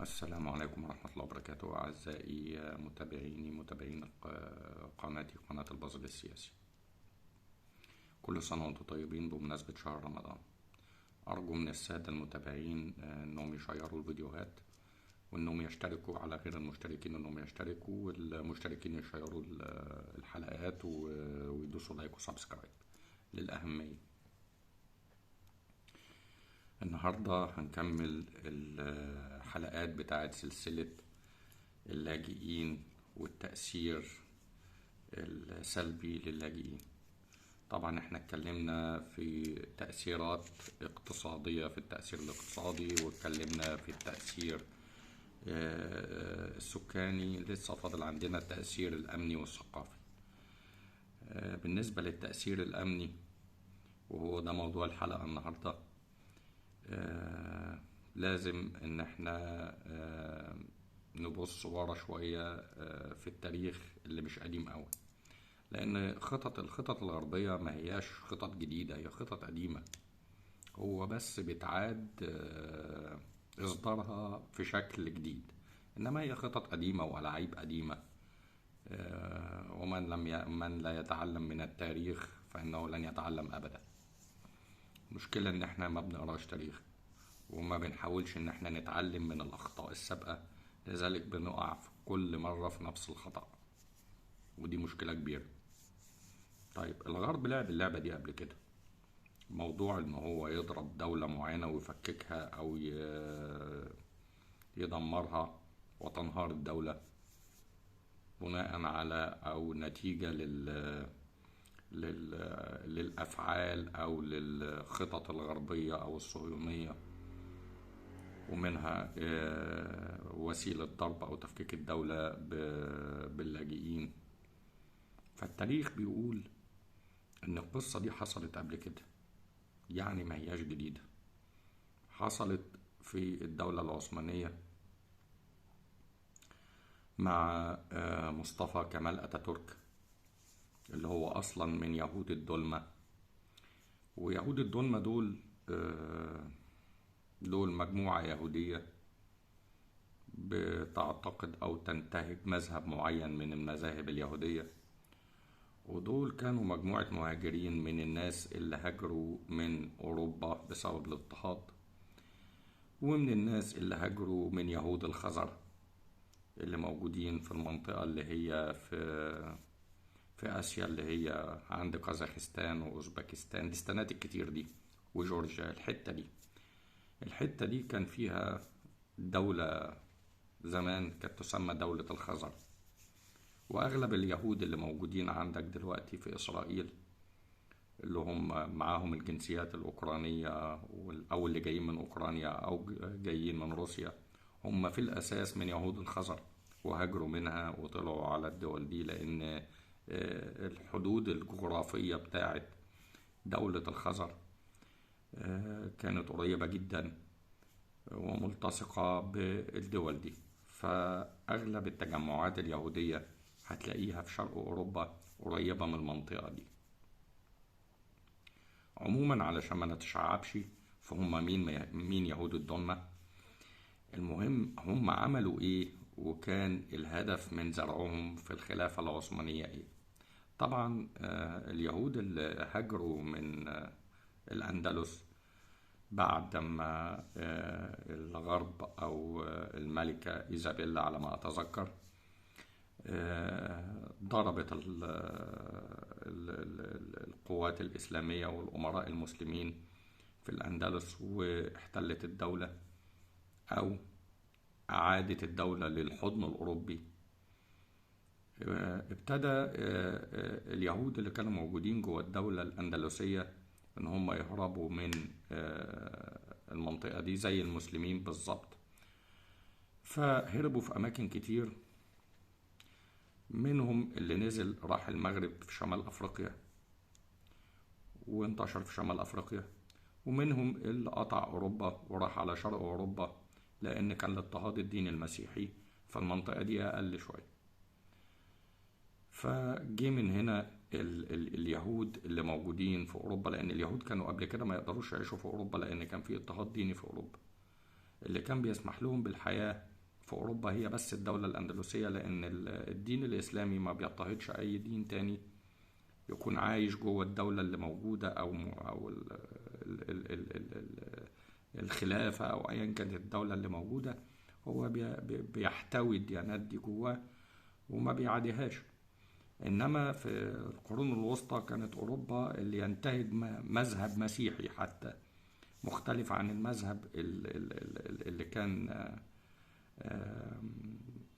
السلام عليكم ورحمة الله وبركاته. أعزائي متابعيني متابعين قناتي قناة البازل السياسي، كل سنة وأنتم طيبين بمناسبة شهر رمضان. أرجو من السادة المتابعين أنهم يشيروا الفيديوهات وأنهم يشتركوا، على غير المشتركين أنهم يشتركوا، والمشتركين يشيروا الحلقات ويدوسوا like و subscribe للأهمية. النهاردة هنكمل الحلقات بتاعت سلسلة اللاجئين والتأثير السلبي للاجئين. طبعا احنا اتكلمنا في تأثيرات اقتصادية، في التأثير الاقتصادي، واتكلمنا في التأثير السكاني. لسه فاضل عندنا التأثير الأمني والثقافي. بالنسبة للتأثير الأمني، وهو ده موضوع الحلقة النهاردة، لازم ان احنا نبص ورا شوية في التاريخ اللي مش قديم قوي، لان الخطط الغربية ما هياش خطط جديدة، هي خطط قديمة، هو بس بيتعاد اصدارها في شكل جديد، انما هي خطط قديمة وألاعيب قديمة. ومن لم من لا يتعلم من التاريخ فإنه لن يتعلم أبدا. المشكلة إن إحنا ما بنقراش تاريخ، وما بنحاولش إن إحنا نتعلم من الأخطاء السابقة، لذلك بنقع في كل مرة في نفس الخطأ، ودي مشكلة كبيرة. طيب الغرب لعب اللعبة دي قبل كده، موضوع إن هو يضرب دولة معينة ويفككها أو يدمرها وتنهار الدولة بناء على أو نتيجة للأفعال أو للخطط الغربية أو الصهيونية، ومنها وسيلة ضرب أو تفكيك الدولة باللاجئين. فالتاريخ بيقول إن القصة دي حصلت قبل كده، يعني ما هياش جديدة. حصلت في الدولة العثمانية مع مصطفى كمال أتاتورك، اللي هو أصلا من يهود الدولمة. ويهود الدولمة دول مجموعة يهودية بتعتقد أو تنتهج مذهب معين من المذاهب اليهودية، ودول كانوا مجموعة مهاجرين من الناس اللي هاجروا من أوروبا بسبب الاضطهاد، ومن الناس اللي هاجروا من يهود الخزر اللي موجودين في المنطقة اللي هي في آسيا، اللي هي عند كازاخستان وأوزبكستان، الاستانات الكتير دي، وجورجيا. الحتة دي كان فيها دولة زمان كانت تسمى دولة الخزر. وأغلب اليهود اللي موجودين عندك دلوقتي في إسرائيل، اللي هم معاهم الجنسيات الأوكرانية أو اللي جايين من أوكرانيا أو جايين من روسيا، هم في الأساس من يهود الخزر، وهاجروا منها وطلعوا على الدول دي، لأن الحدود الجغرافية بتاعت دولة الخزر كانت قريبة جدا وملتصقة بالدول دي. فأغلب التجمعات اليهودية هتلاقيها في شرق أوروبا قريبة من المنطقة دي. عموما علشان ما نتشعبش فهم مين يهود الدولمة، المهم هم عملوا ايه، وكان الهدف من زرعهم في الخلافة العثمانية ايه. طبعا اليهود اللي هاجروا من الأندلس بعد ما الغرب أو الملكة إيزابيلا على ما أتذكر ضربت القوات الإسلامية والأمراء المسلمين في الأندلس واحتلت الدولة أو أعادت الدولة للحضن الأوروبي. ابتدى اليهود اللي كانوا موجودين جوه الدولة الأندلسية إن هم يهربوا من المنطقة دي زي المسلمين بالظبط، فهربوا في أماكن كتير. منهم اللي نزل راح المغرب في شمال أفريقيا وانتشر في شمال أفريقيا، ومنهم اللي قطع أوروبا وراح على شرق أوروبا، لأن كان الاضطهاد الديني المسيحي فالمنطقة دي أقل شوية. فجه من هنا اليهود اللي موجودين في أوروبا، لأن اليهود كانوا قبل كده ما يقدروش يعيشوا في أوروبا لأن كان في اضطهاد ديني في أوروبا. اللي كان بيسمح لهم بالحياة في أوروبا هي بس الدولة الأندلسية، لأن الدين الإسلامي ما بيضطهدش أي دين تاني يكون عايش جوه الدولة اللي موجودة أو أو ال ال ال ال ال ال الخلافة أو أيا كانت الدولة اللي موجودة، هو بيحتوي الديانات دي جواه وما بيعاديهاش. إنما في القرون الوسطى كانت أوروبا اللي ينتهج مذهب مسيحي حتى مختلف عن المذهب اللي كان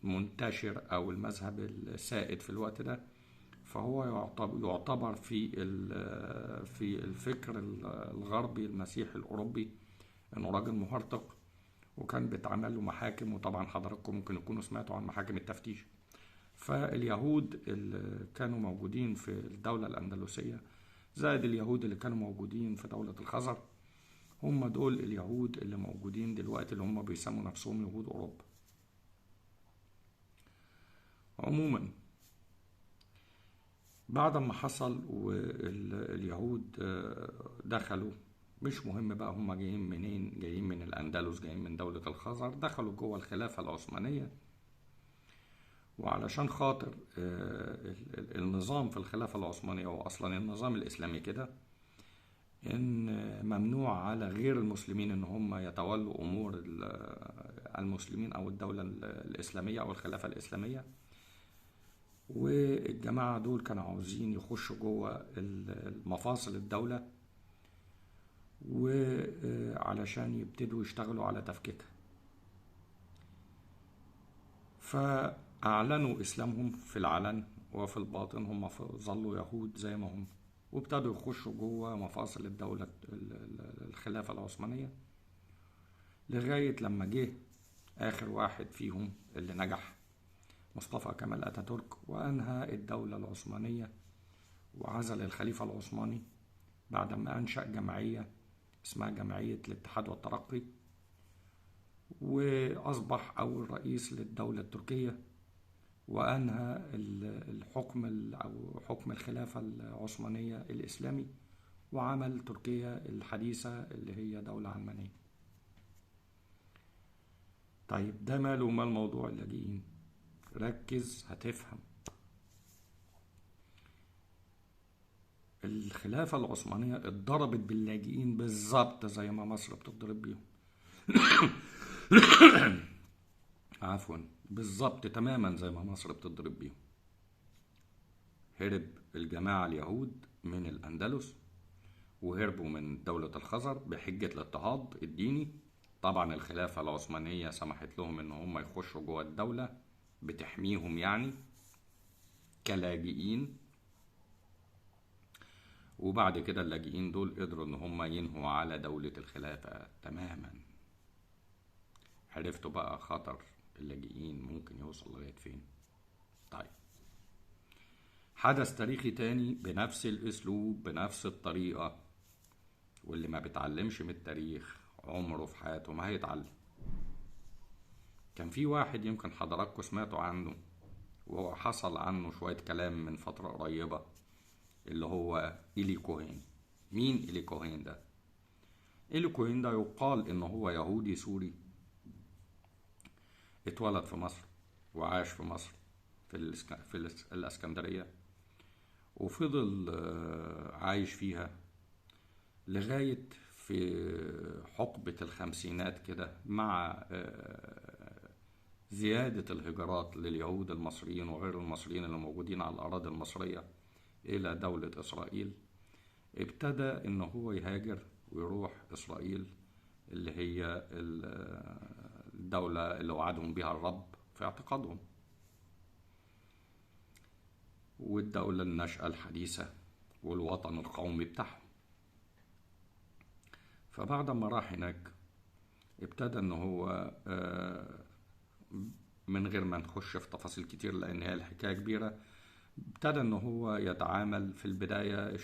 منتشر أو المذهب السائد في الوقت ده، فهو يعتبر في الفكر الغربي المسيحي الأوروبي إنه راجل مهرطق، وكان بيتعمل له محاكم. وطبعا حضراتكم ممكن يكونوا سمعتوا عن محاكم التفتيش. فاليهود اللي كانوا موجودين في الدولة الأندلسية زائد اليهود اللي كانوا موجودين في دولة الخزر، هم دول اليهود اللي موجودين دلوقتي اللي هم بيسموا نفسهم يهود أوروبا. عموما بعد ما حصل واليهود دخلوا، مش مهم بقى هم جايين منين، جايين من الأندلس، جايين من دولة الخزر، دخلوا جوه الخلافة العثمانية. وعلشان خاطر النظام في الخلافة العثمانية، وأصلا النظام الإسلامي كده، إن ممنوع على غير المسلمين إن هم يتولوا أمور المسلمين أو الدولة الإسلامية أو الخلافة الإسلامية. والجماعة دول كانوا عاوزين يخشوا جوه المفاصل الدولة، وعلشان يبتدوا يشتغلوا على تفكيكها. فأعلنوا إسلامهم في العلن وفي الباطن، هم ظلوا يهود زي ما هم، وابتدوا يخشوا جوه مفاصل الدولة الخلافة العثمانية، لغاية لما جه آخر واحد فيهم اللي نجح، مصطفى كمال أتاتورك، وأنهى الدولة العثمانية وعزل الخليفة العثماني بعد ما أنشأ جمعية اسمها جمعية الاتحاد والترقي، وأصبح أول رئيس للدولة التركية، وأنهى الحكم أو حكم الخلافة العثمانية الإسلامي، وعمل تركيا الحديثة اللي هي دولة علمانية. طيب ده ماله ومال موضوع اللاجئين؟ ركز هتفهم. الخلافة العثمانية اتضربت باللاجئين بالظبط زي ما مصر بتضرب بيهم. عفوا، بالظبط تماما زي ما مصر بتضرب بيهم. هرب الجماعة اليهود من الأندلس وهربوا من دولة الخزر بحجة الاضطهاد الديني. طبعا الخلافة العثمانية سمحت لهم ان هم يخشوا جوه الدولة، بتحميهم يعني كلاجئين. وبعد كده اللاجئين دول قدروا ان هم ينهوا على دولة الخلافة تماما. عرفتوا بقى خطر اللاجئين ممكن يوصل لغاية فين؟ طيب حدث تاريخي تاني بنفس الاسلوب بنفس الطريقة، واللي ما بيتعلمش من التاريخ عمره في حياته ما هيتعلم. كان في واحد يمكن حضراتكم سمعتوا عنه وهو حصل عنه شوية كلام من فترة قريبة، اللي هو إيلي كوهين. مين إيلي كوهين ده؟ إيلي كوهين ده يقال إن هو يهودي سوري، اتولد في مصر وعاش في مصر في الإسكندرية، وفضل عايش فيها لغاية في حقبة الخمسينات كده، مع زيادة الهجرات لليهود المصريين وغير المصريين اللي موجودين على الأراضي المصرية إلى دولة إسرائيل. ابتدى إن هو يهاجر ويروح إسرائيل اللي هي الدولة اللي وعدهم بها الرب في اعتقادهم، والدولة الناشئة الحديثة والوطن القومي بتاعهم. فبعد ما راح هناك ابتدى ان هو من غير ما نخش في تفاصيل كتير لان هي الحكاية كبيرة، ابتدى ان هو يتعامل. في البداية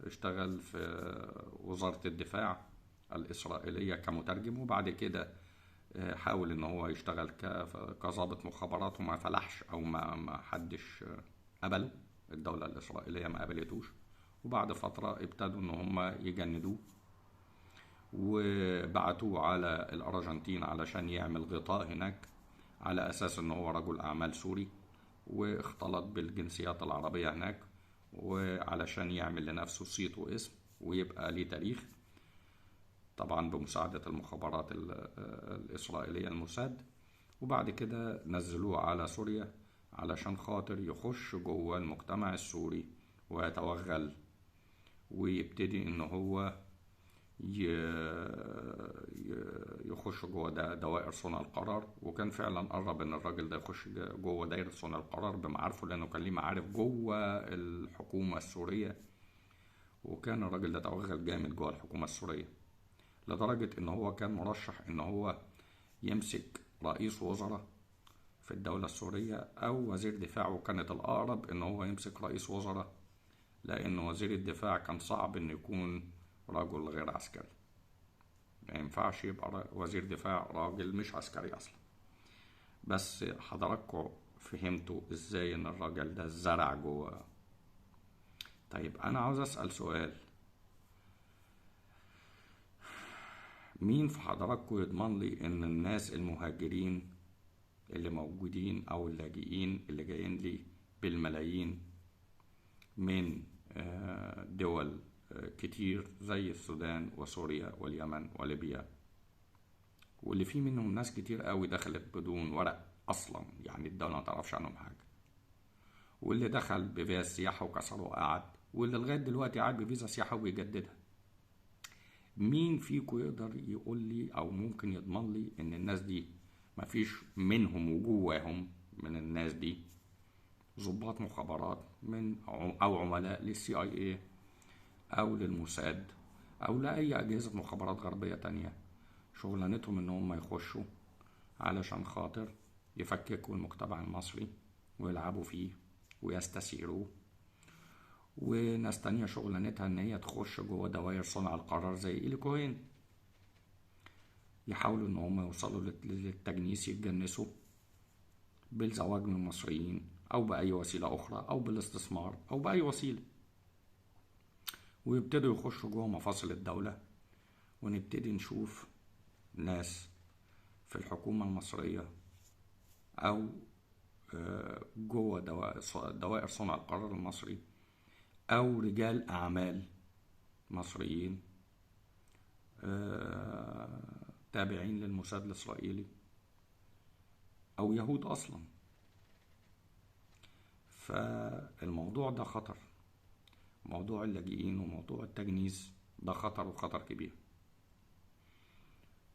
اشتغل في وزارة الدفاع الإسرائيلية كمترجم، وبعد كده حاول ان هو يشتغل كضابط مخابرات وما فلحش، او ما حدش قبله، الدولة الإسرائيلية ما قبلتوش. وبعد فترة ابتدوا ان هم يجندوه، وبعتوه على الأرجنتين علشان يعمل غطاء هناك على أساس إن هو رجل أعمال سوري، واختلط بالجنسيات العربية هناك، وعلشان يعمل لنفسه صيت واسم ويبقى ليه تاريخ، طبعا بمساعدة المخابرات الإسرائيلية الموساد. وبعد كده نزلوه على سوريا علشان خاطر يخش جوه المجتمع السوري ويتوغل ويبتدي ان هو يخش جوه دوائر صنع القرار. وكان فعلا قرب ان الراجل ده يخش جوه دايرة صنع القرار بمعارفه، لانه كان ليه معارف جوه الحكومة السورية، وكان الراجل ده توغل جامد جوه الحكومة السورية لدرجة ان هو كان مرشح ان هو يمسك رئيس وزراء في الدولة السورية او وزير دفاع، وكانت الاقرب ان هو يمسك رئيس وزراء، لان وزير الدفاع كان صعب ان يكون رجل غير عسكري، ما ينفعش يبقى وزير دفاع راجل مش عسكري اصلا. بس حضراتكم فهمتوا ازاي ان الراجل ده زرع جوه. طيب انا عاوز اسأل سؤال، مين في حضراتكم يضمن لي ان الناس المهاجرين اللي موجودين او اللاجئين اللي جايين لي بالملايين من دول كتير زي السودان وسوريا واليمن وليبيا، واللي فيه منهم ناس كتير قوي دخلت بدون ورق اصلا، يعني الدولة ما تعرفش عنهم حاجة، واللي دخل بفيزا سياحة وكسره وقعد، واللي لغاية دلوقتي قاعد بفيزا سياحة وبيجددها، مين فيكو يقدر يقول لي او ممكن يضمن لي ان الناس دي مفيش منهم وجواهم من الناس دي ضباط مخابرات من او عملاء للسي اي اي او للموساد او لاي اجهزة مخابرات غربية تانية، شغلانتهم ان هم يخشوا علشان خاطر يفككوا المجتمع المصري ويلعبوا فيه ويستثيروه، وناس تانية شغلانتها ان هي تخش جوه دوائر صنع القرار زي إيلي كوهين، يحاولوا ان هم يوصلوا للتجنيس، يتجنسوا بالزواج من المصريين او بأي وسيلة اخرى او بالاستثمار او بأي وسيلة، ويبتدوا يخشوا جوه مفاصل الدولة. ونبتدي نشوف ناس في الحكومة المصرية او جوه دوائر صنع القرار المصري او رجال اعمال مصريين تابعين للموساد الاسرائيلي او يهود اصلا. فالموضوع ده خطر، موضوع اللاجئين وموضوع التجنيس ده خطر، وخطر كبير.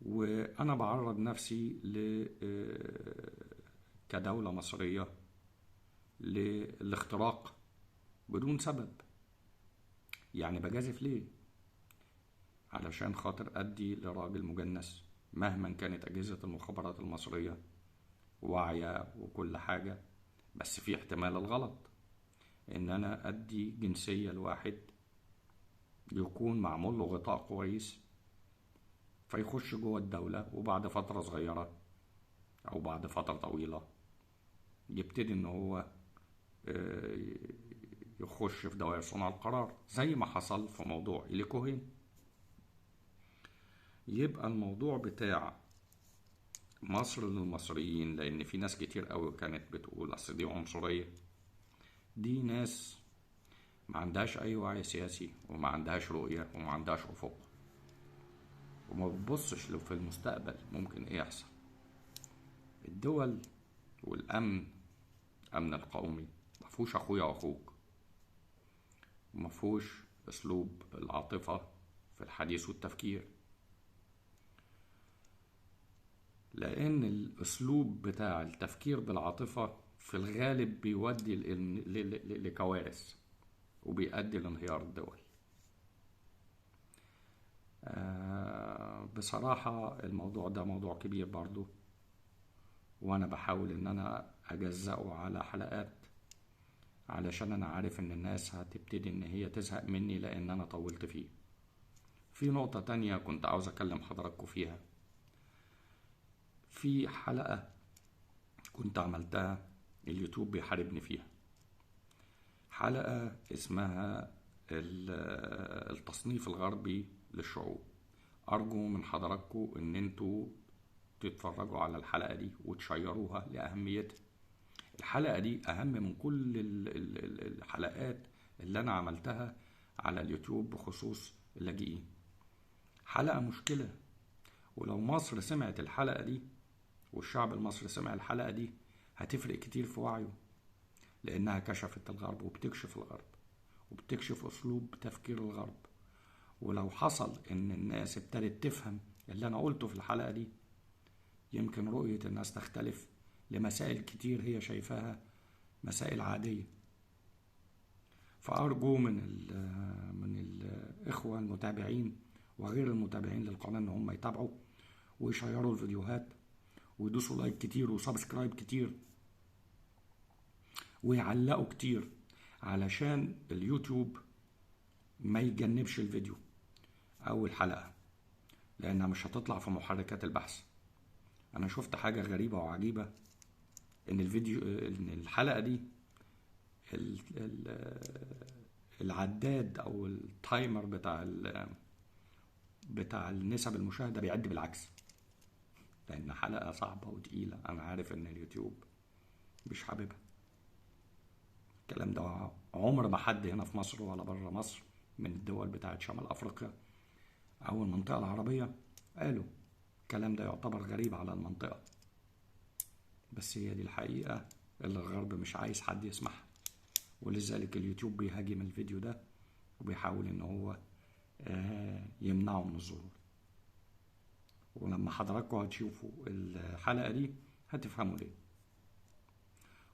وانا بعرض نفسي كدولة مصرية للاختراق بدون سبب، يعني بجازف ليه؟ علشان خاطر أدي لراجل مجنس مهما كانت أجهزة المخابرات المصرية واعية وكل حاجة، بس في احتمال الغلط إن أنا أدي جنسية لواحد يكون معمول له غطاء كويس فيخش جوه الدولة، وبعد فترة صغيرة أو بعد فترة طويلة يبتدي إن هو يخش في دوائر صنع القرار زي ما حصل في موضوع إيلي كوهين. يبقى الموضوع بتاع مصر للمصريين، لأن في ناس كتير قوي كانت بتقول أصل دي عنصرية، دي ناس ما عندهاش أي وعي سياسي وما عندهاش رؤية وما عندهاش أفق وما بتبصش لو في المستقبل ممكن إيه يحصل. الدول والأمن، أمن القومي، ما فيهوش أخويا وأخوك، وما فيهوش أسلوب العاطفة في الحديث والتفكير، لأن الأسلوب بتاع التفكير بالعاطفة في الغالب بيودي لكوارث وبيؤدي لانهيار الدول. بصراحة الموضوع ده موضوع كبير برضو، وأنا بحاول إن أنا أجزأه على حلقات علشان أنا عارف إن الناس هتبتدي إن هي تزهق مني لأن أنا طولت فيه. في نقطة تانية كنت عاوز أكلم حضراتكم فيها، في حلقة كنت عملتها اليوتيوب بيحاربني فيها، حلقة اسمها التصنيف الغربي للشعوب أرجو من حضراتكم إن انتوا تتفرجوا على الحلقة دي وتشيروها لأهميتها. الحلقة دي أهم من كل الحلقات اللي أنا عملتها على اليوتيوب بخصوص اللاجئين. حلقة مشكلة، ولو مصر سمعت الحلقة دي والشعب المصري سمع الحلقة دي هتفرق كتير في وعيه، لأنها كشفت الغرب وبتكشف الغرب وبتكشف أسلوب تفكير الغرب. ولو حصل إن الناس ابتدت تفهم اللي أنا قلته في الحلقة دي، يمكن رؤية الناس تختلف لمسائل كتير هي شايفاها مسائل عادية. فأرجو من الإخوة المتابعين وغير المتابعين للقناة إن هم يتابعوا ويشيروا الفيديوهات ويدوسوا like كتير و subscribe كتير ويعلقوا كتير، علشان اليوتيوب ما يجنبش الفيديو أو الحلقة، لأنها مش هتطلع في محركات البحث. أنا شفت حاجة غريبة وعجيبة، إن الفيديو، إن الحلقة دي العداد أو ال timer بتاع النسب المشاهدة بيعد بالعكس، لأن حلقة صعبة وتقيلة. أنا عارف إن اليوتيوب مش حاببها الكلام ده، عمر ما حد هنا في مصر ولا بره مصر من الدول بتاعت شمال أفريقيا أو المنطقة العربية قالوا الكلام ده، يعتبر غريب على المنطقة، بس هي دي الحقيقة اللي الغرب مش عايز حد يسمعها. ولذلك اليوتيوب بيهاجم الفيديو ده وبيحاول إن هو يمنعه من الظهور. ولما حضراتكم هتشوفوا الحلقة دي هتفهموا ليه.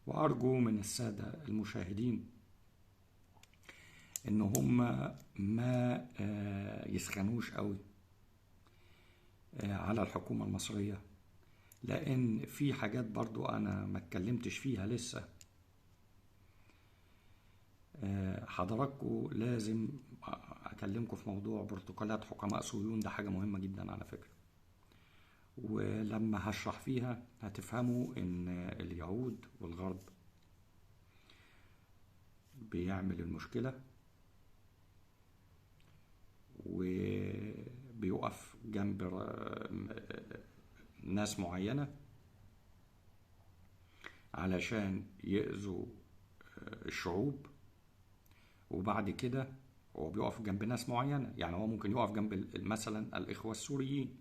وأرجو من السادة المشاهدين إن هم ما يسخنوش قوي على الحكومة المصرية، لأن في حاجات برضو أنا ما اتكلمتش فيها لسه. حضراتكم لازم أكلمكم في موضوع بروتوكولات حكماء صهيون، ده حاجة مهمة جدا على فكرة، ولما هشرح فيها هتفهموا إن اليهود والغرب بيعمل المشكلة وبيقف جنب ناس معينة علشان يأذوا الشعوب، وبعد كده هو بيقف جنب ناس معينة. يعني هو ممكن يقف جنب مثلا الإخوة السوريين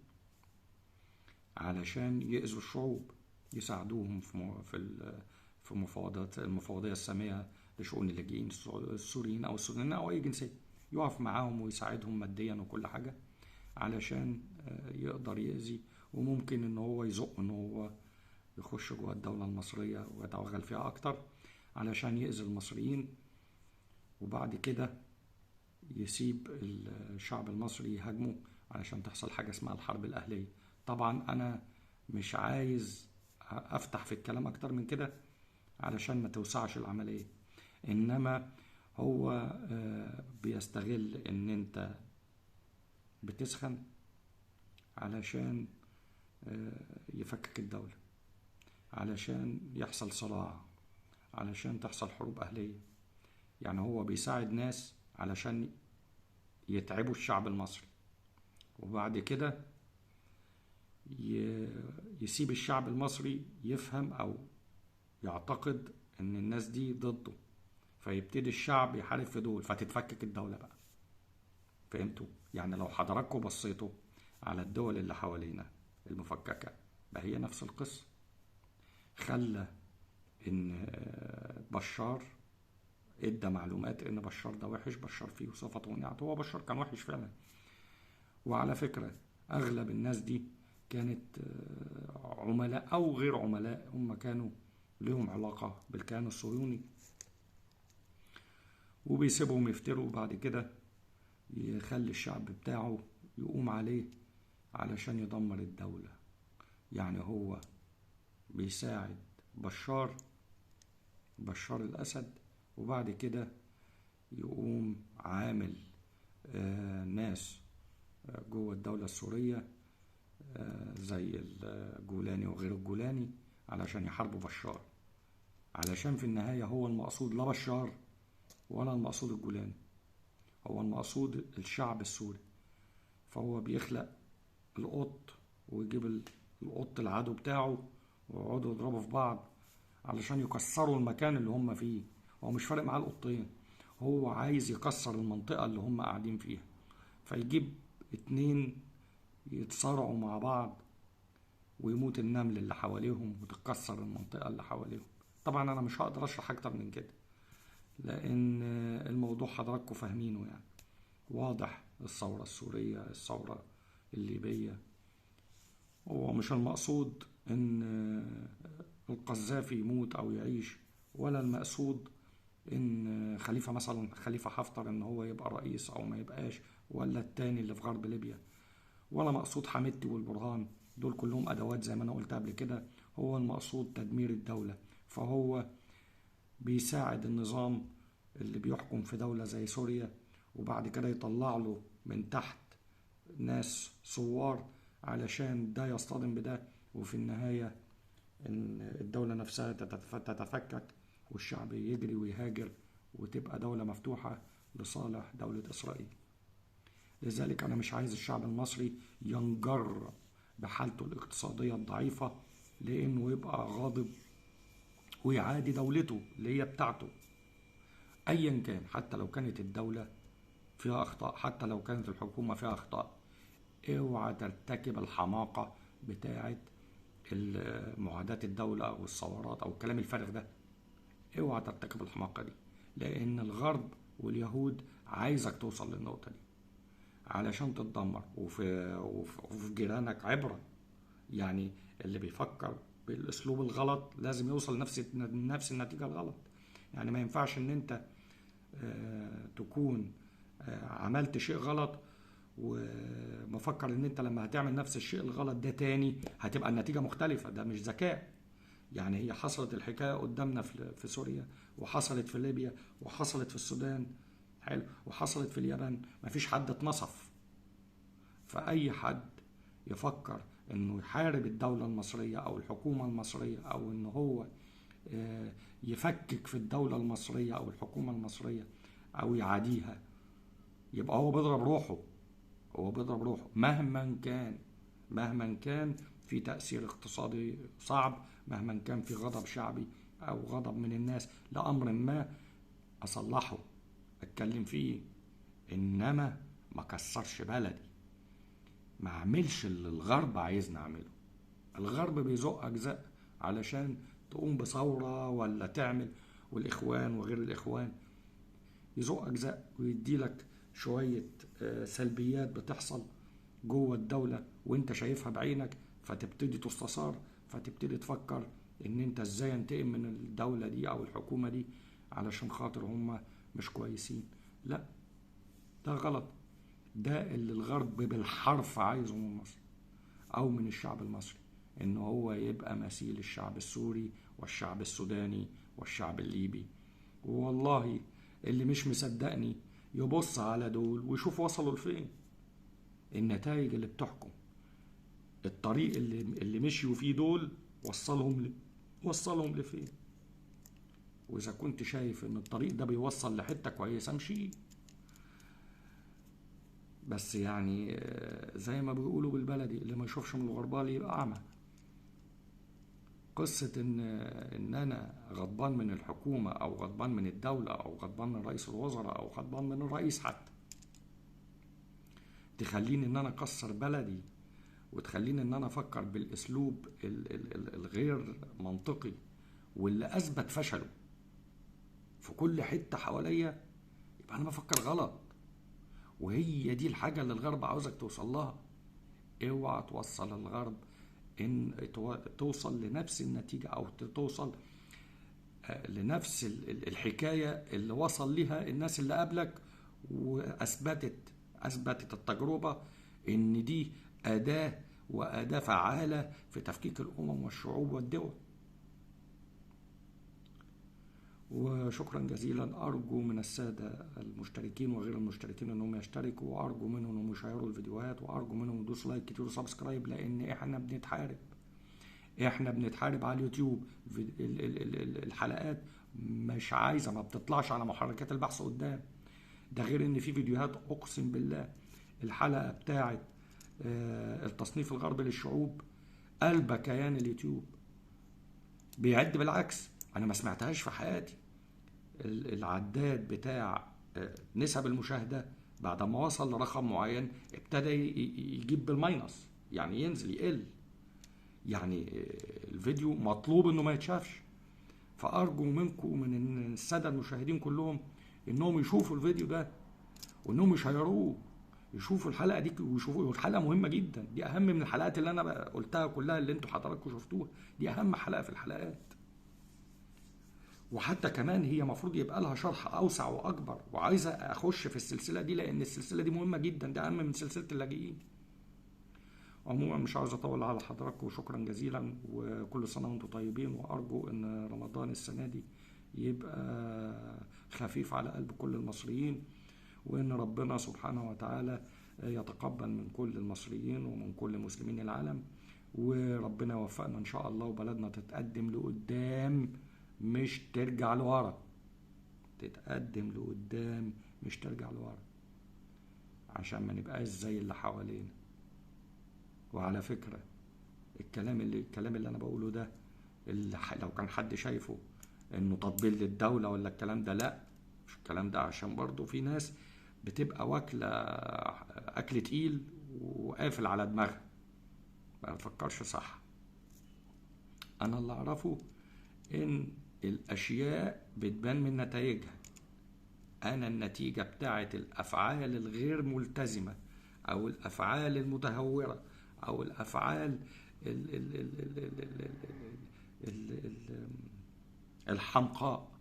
علشان يأذوا الشعوب، يساعدوهم في مفاوضات المفوضية السامية لشؤون اللاجئين السوريين أو السودانيين أو أي جنسية، يقف معاهم ويساعدهم ماديا وكل حاجة علشان يقدر يأذي. وممكن إن هو يزق إن هو يخش جوه الدولة المصرية ويتوغل فيها أكتر علشان يأذي المصريين، وبعد كده يسيب الشعب المصري يهاجمه علشان تحصل حاجة اسمها الحرب الأهلية. طبعا أنا مش عايز أفتح في الكلام أكتر من كده علشان ما توسعش العملية، إنما هو بيستغل إن أنت بتسخن علشان يفكك الدولة، علشان يحصل صراع، علشان تحصل حروب أهلية. يعني هو بيساعد ناس علشان يتعبوا الشعب المصري، وبعد كده يسيب الشعب المصري يفهم أو يعتقد إن الناس دي ضده، فيبتدي الشعب يحارب في دول، فتتفكك الدولة بقى. فهمتوا؟ يعني لو حضراتكم بصيتوا على الدول اللي حوالينا المفككة، بقى هي نفس القصة. خلى إن بشار ادى معلومات إن بشار ده وحش، بشار فيه صفته ونعته، هو بشار كان وحش فعلا. وعلى فكرة أغلب الناس دي كانت عملاء أو غير عملاء، هم كانوا لهم علاقة بالكيان الصهيوني، وبيسيبهم يفتروا، وبعد كده يخلي الشعب بتاعه يقوم عليه علشان يدمر الدولة. يعني هو بيساعد بشار الأسد، وبعد كده يقوم عامل ناس جوه الدولة السورية زي الجولاني وغير الجولاني علشان يحاربوا بشار، علشان في النهاية هو المقصود لا بشار ولا المقصود الجولاني، هو المقصود الشعب السوري. فهو بيخلق القط ويجيب القط العدو بتاعه ويقعدوا يضربوا في بعض علشان يكسروا المكان اللي هم فيه. هو مش فارق معاه القطين، هو عايز يكسر المنطقة اللي هم قاعدين فيها، فيجيب 2 يتصارعوا مع بعض ويموت النمل اللي حواليهم وتتكسر المنطقة اللي حواليهم. طبعا أنا مش هقدر أشرح أكتر من كده لأن الموضوع حضراتكم فاهمينه، يعني واضح. الثورة السورية، الثورة الليبية، هو مش المقصود إن القذافي يموت أو يعيش، ولا المقصود إن خليفة مثلا خليفة حفتر إن هو يبقى رئيس أو ما يبقاش، ولا التاني اللي في غرب ليبيا، ولا مقصود حميدتي والبرهان، دول كلهم أدوات زي ما أنا قلت قبل كده. هو المقصود تدمير الدولة، فهو بيساعد النظام اللي بيحكم في دولة زي سوريا، وبعد كده يطلع له من تحت ناس ثوار علشان ده يصطدم بده، وفي النهاية إن الدولة نفسها تتفكك والشعب يجري ويهاجر، وتبقى دولة مفتوحة لصالح دولة إسرائيل. لذلك أنا مش عايز الشعب المصري ينجر بحالته الاقتصادية الضعيفة لأنه يبقى غاضب ويعادي دولته اللي هي بتاعته أيا كان، حتى لو كانت الدولة فيها أخطاء، حتى لو كانت الحكومة فيها أخطاء. اوعى ترتكب الحماقة بتاعة معاداة الدولة أو الثورات أو الكلام الفارغ ده. اوعى ترتكب الحماقة دي، لأن الغرب واليهود عايزك توصل للنقطة دي علشان تتدمر. وفي جيرانك عبرة، يعني اللي بيفكر بالأسلوب الغلط لازم يوصل نفس النتيجة الغلط. يعني ما ينفعش إن أنت تكون عملت شيء غلط ومفكر إن أنت لما هتعمل نفس الشيء الغلط ده تاني هتبقى النتيجة مختلفة. ده مش ذكاء. يعني هي حصلت الحكاية قدامنا في سوريا، وحصلت في ليبيا، وحصلت في السودان، حلو، وحصلت في اليابان، مفيش حد اتنصف. فأي حد يفكر إنه يحارب الدولة المصرية أو الحكومة المصرية، أو إن هو يفكك في الدولة المصرية أو الحكومة المصرية أو يعاديها، يبقى هو بيضرب روحه. هو بيضرب روحه مهما كان، مهما كان في تأثير اقتصادي صعب، مهما كان في غضب شعبي أو غضب من الناس لأمر ما، أصلحه، أتكلم فيه، إنما ما كسرش بلدي، ما أعملش اللي الغرب عايزني أعمله. الغرب بيزقك زق علشان تقوم بثورة ولا تعمل، والإخوان وغير الإخوان يزقك زق ويديلك شوية سلبيات بتحصل جوه الدولة وانت شايفها بعينك، فتبتدي تستثار، فتبتدي تفكر ان انت ازاي انتقم من الدولة دي او الحكومة دي علشان خاطر هم مش كويسين. لا، ده غلط. ده اللي الغرب بالحرف عايزه من مصر او من الشعب المصري، ان هو يبقى مثيل الشعب السوري والشعب السوداني والشعب الليبي. والله اللي مش مصدقني يبص على دول ويشوف وصلوا لفين، النتائج اللي بتحكم، الطريق اللي مشيوا فيه دول وصلهم لفين. واذا كنت شايف ان الطريق ده بيوصل لحته كويسه امشي، بس يعني زي ما بيقولوا بالبلدي، اللي ما يشوفش من الغربال يبقى اعمى. قصة إن أنا غضبان من الحكومة أو غضبان من الدولة أو غضبان من رئيس الوزراء أو غضبان من الرئيس حتى، تخليني إن أنا أكسر بلدي، وتخليني إن أنا أفكر بالأسلوب الغير منطقي واللي أثبت فشله في كل حتة حواليا، يبقى أنا بفكر غلط. وهي دي الحاجة اللي الغرب عاوزك توصل لها. اوعى توصل الغرب ان توصل لنفس النتيجة او توصل لنفس الحكاية اللي وصل لها الناس اللي قبلك، واثبتت التجربة ان دي أداة، وأداة فعالة في تفكيك الأمم والشعوب والدول. وشكرا جزيلا. أرجو من السادة المشتركين وغير المشتركين أنهم يشتركوا، وأرجو منهم أنهم يشيروا الفيديوهات، وأرجو منهم يدوسوا like كتير و subscribe، لأن إحنا بنتحارب، إحنا بنتحارب على اليوتيوب. الحلقات مش عايزة، ما بتطلعش على محركات البحث قدام. ده غير إن في فيديوهات أقسم بالله الحلقة بتاعت التصنيف الغربي للشعوب قلب كيان اليوتيوب، بيعد بالعكس. انا ما سمعتهاش في حياتي. العداد بتاع نسب المشاهدة بعد ما وصل لرقم معين ابتدى يجيب بال minus، يعني ينزل يقل، يعني الفيديو مطلوب انه ما يتشافش. فارجو منكم من السادة المشاهدين كلهم انهم يشوفوا الفيديو ده وانهم يشيروه، يشوفوا الحلقة دي، ويشوفوا الحلقة مهمة جدا، دي اهم من الحلقات اللي انا قلتها كلها اللي انتوا حضراتكم شفتوها، دي اهم حلقة في الحلقات. وحتى كمان هي مفروض يبقى لها شرح اوسع واكبر، وعايزه اخش في السلسلة دي لان السلسلة دي مهمة جدا، ده اهم من سلسلة اللاجئين. عموما مش عاوز اطول على حضراتكم، وشكرا جزيلا، وكل سنة وانتم طيبين، وارجو ان رمضان السنة دي يبقى خفيف على قلب كل المصريين، وان ربنا سبحانه وتعالى يتقبل من كل المصريين ومن كل مسلمين العالم، وربنا يوفقنا ان شاء الله وبلدنا تتقدم لقدام مش ترجع لورا، تتقدم لقدام مش ترجع لورا، عشان ما نبقاش زي اللي حوالينا. وعلى فكرة الكلام اللي انا بقوله ده، اللي لو كان حد شايفه انه تطبيل للدولة ولا الكلام ده، لا مش الكلام ده، عشان برضو في ناس بتبقى واكلة اكل تقيل وقافل على دماغها، ما تفكرش صح. انا اللي اعرفه ان الاشياء بتبان من نتائجها. انا النتيجة بتاعت الافعال الغير ملتزمة او الافعال المتهورة او الافعال ال ال ال ال ال ال ال الحمقاء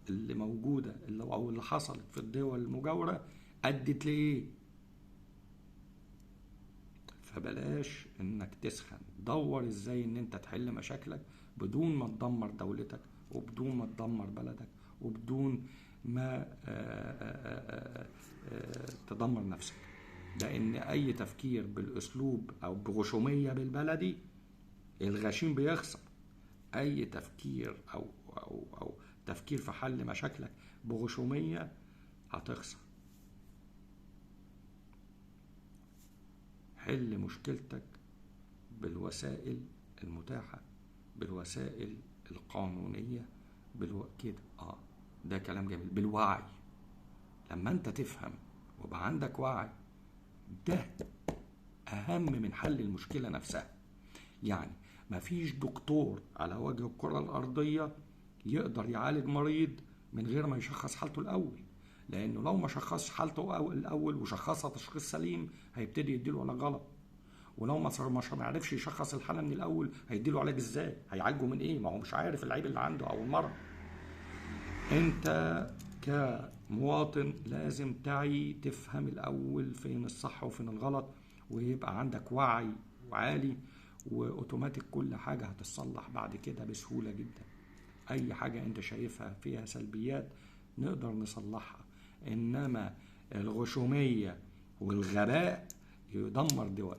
اللي موجودة او اللي حصلت في الدول المجاورة ادت لايه. فبلاش انك تسخن، دور ازاي ان انت تحل مشاكلك بدون ما تدمر دولتك وبدون ما تدمر بلدك وبدون ما تدمر نفسك. لان اي تفكير بالاسلوب او بغشومية بالبلدي الغشيم بيخسر. اي تفكير او او او تفكير في حل مشاكلك بغشومية هتخسر. حل مشكلتك بالوسائل المتاحة، بالوسائل القانونية، كده. ده كلام جميل. بالوعي، لما انت تفهم ويبقى عندك وعي، ده اهم من حل المشكلة نفسها. يعني مفيش دكتور على وجه الكرة الأرضية يقدر يعالج مريض من غير ما يشخص حالته الأول، لأنه لو ما شخصش حالته الأول وشخصها تشخيص سليم هيبتدي يديله علاج غلط، ولو ما عرفش يشخص الحالة من الأول هيديله علاج إزاي؟ هيعالجه من إيه؟ ما هو مش عارف العيب اللي عنده أو المرض. أنت كمواطن لازم تعي تفهم الأول فين الصح وفين الغلط، ويبقى عندك وعي وعالي، وأوتوماتيك كل حاجة هتتصلح بعد كده بسهولة جدا. أي حاجة أنت شايفها فيها سلبيات نقدر نصلحها، إنما الغشومية والغباء يدمر دول.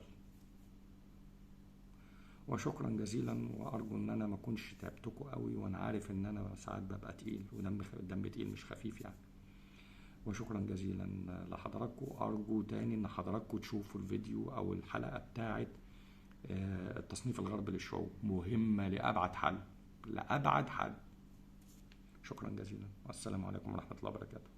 وشكرا جزيلا، وأرجو إن أنا ما أكونش تعبتكم قوي، وأنا عارف إن أنا ساعات ببقى تقيل ودم تقيل مش خفيف يعني. وشكرا جزيلا لحضراتكم، أرجو تاني إن حضراتكم تشوفوا الفيديو أو الحلقة بتاعت التصنيف الغربي للشعوب، مهمة لأبعد حد، لأبعد حد. شكرا جزيلا، والسلام عليكم ورحمة الله وبركاته.